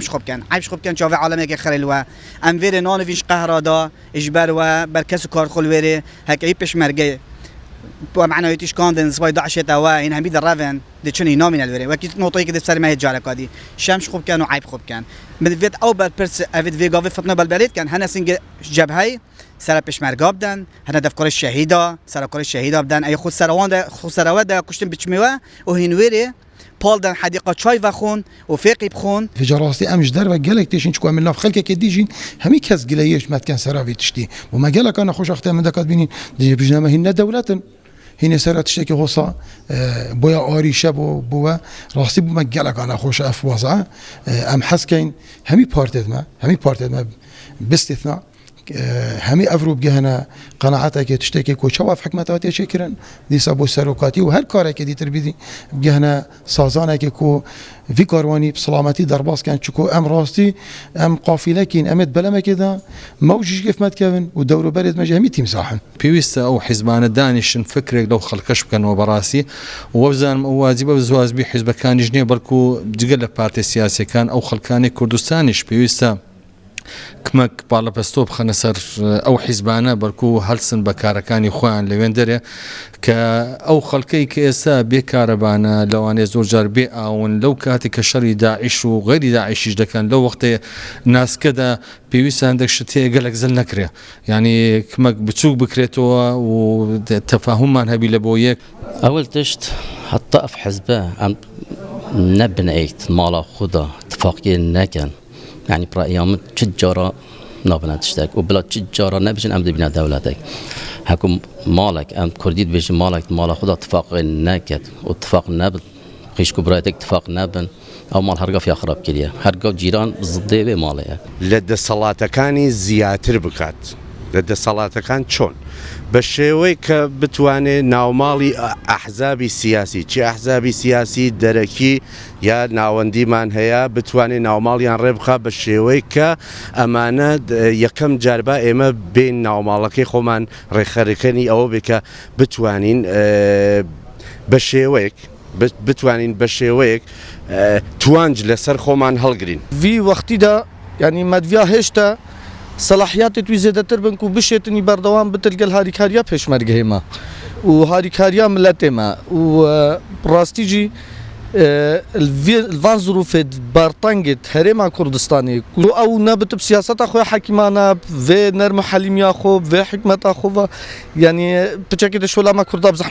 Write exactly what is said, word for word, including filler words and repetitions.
Ji xwe bikin, eyb ji xwe bikin, çavê alemekê xirê li we. Em vêrê nanivîn ji qehra da, ji ber we, ber kes û kar xwe li wêrê, heke wî pêşmerge, we manayê tî şikandin, sibay DAIŞê te we, hîn hemî direvin, diçin, hîn namîne li wêrê. Wekî notayekê di ser me hê careka dî. Şerm ji xwe bikin û eyb xwe bikin. Min divêt ew berpirs, evê divê gavê fitne belbelê dikin, hene singê cebheyê, sera pêşmerga bidin, hene devkarê şehîda, sera karê şehîda bidin, ey xwe sera wan de, xwe sera we de kuştin biçimê we û hîn wêrê, pal den hedîqa çay vexwin û fêqî bixwin. Vêca rastî em ji derve gelek têşin, çiku em li nav xelkekê dijîn, hemî kes gileyê ji me dikin sera vî tiştî. Bo me geleka nexweş axte min dekat bînîn, dijî bijne me hîn ne dewlet in. Hînê sera tiştekî hosa, e, boya arîşe bo, bo we. Rastî bo me geleka nexweş e ev waza. E, em hez keyn hemî partê me, hemî partê me bistîsna. E, hemî ev rû bigihine qenaetekê, tiştekê ku çawa ev hikûmet hatiye çêkirin, dîsa bo serokatî û her karekê dîtir bidî, bigihine sazanekê ku vî karwanî bi silametî derbas kin, çiku em rastî, em qafîlekîn, em ê di belemekê de, me û jî ji gef me dikevin û dewroberê me jî hemî tîmsah in. Pêwîst e ew hizbane danîşin, fikrek lew xelkeş bikin we berastî û we bizanim ew wazîbe bi ziwazbî hizbekanî jî nê, belku cigel li partê siyasîyekan ew xelkanê Kurdistanî jî pêwîst e. Kimek palepesto bixine ser, e, ew hizbane, belku helsin be karekanî xweyan li wênderê, ke ew xelkey ke êsta bê karebane, lewanê zor car bê awin, lew katê ke şerî DAIŞ û xeyrî DAIŞî jî dekin, lew wextê naske de pêwîst e hindek şitê gelek zil nekirê. Yanî kimek biçûk bikirêtwe û te-, tefahumman hebî li bo yek. Ewil tişt, heta ev hizbe em nebin êk mala xwe de tifaqiyê nekin. Yanî bi ra'ya min çi cara nabine tiştek û bila çi cara nebijin em dibîne dewletek. Heku malek, em kurdî dibêjin malek mala xwe de tifaqê neket û tifaq nebin. Xîşk û biraytek tifaq nebin. Ew mal her gav ya xirab kiriye. Her gav cîran zidê vê malê ye. لە دەسەڵاتەکانی زیاتر بکات. لە دەسەڵاتەکان چۆن؟ بە شێوەی کە بتوانێ ناوماڵی ئەحزابی سیاسی، چی ئەحزابی سیاسی دەرەکی یا ناوەندیمان هەیە، بتوانێ ناوماڵیان ڕێ بخا بە شێوەی کە ئەمانە، یەکەم جاربا ئێمە بێن ناوماڵەکەی خۆمان ڕێکخەرەکەنی ئەوە بێ کە بتوانین، ئە، بە شێوەیەک، بت-، بتوانین بە شێوەیەک، ئە، توانج لەسەر خۆمان هەڵگرین. Vî wextî de, yanî me diviya hêşte selahiyatê wî zêdetir bin ku bişêtinî berdewam bitir gel harîkariya pêşmergehê me û harîkariya miletê me û, e, rastî jî, e, li vê, li van zirûfê bertengê di herêma Kurdistanê ku ew nebitib siyaseta xwe ya hekîmane, vê nerm û helîmiya xwe, vê hikmeta xwe ve, yanî piçekê de şola me Kurda bi zehmet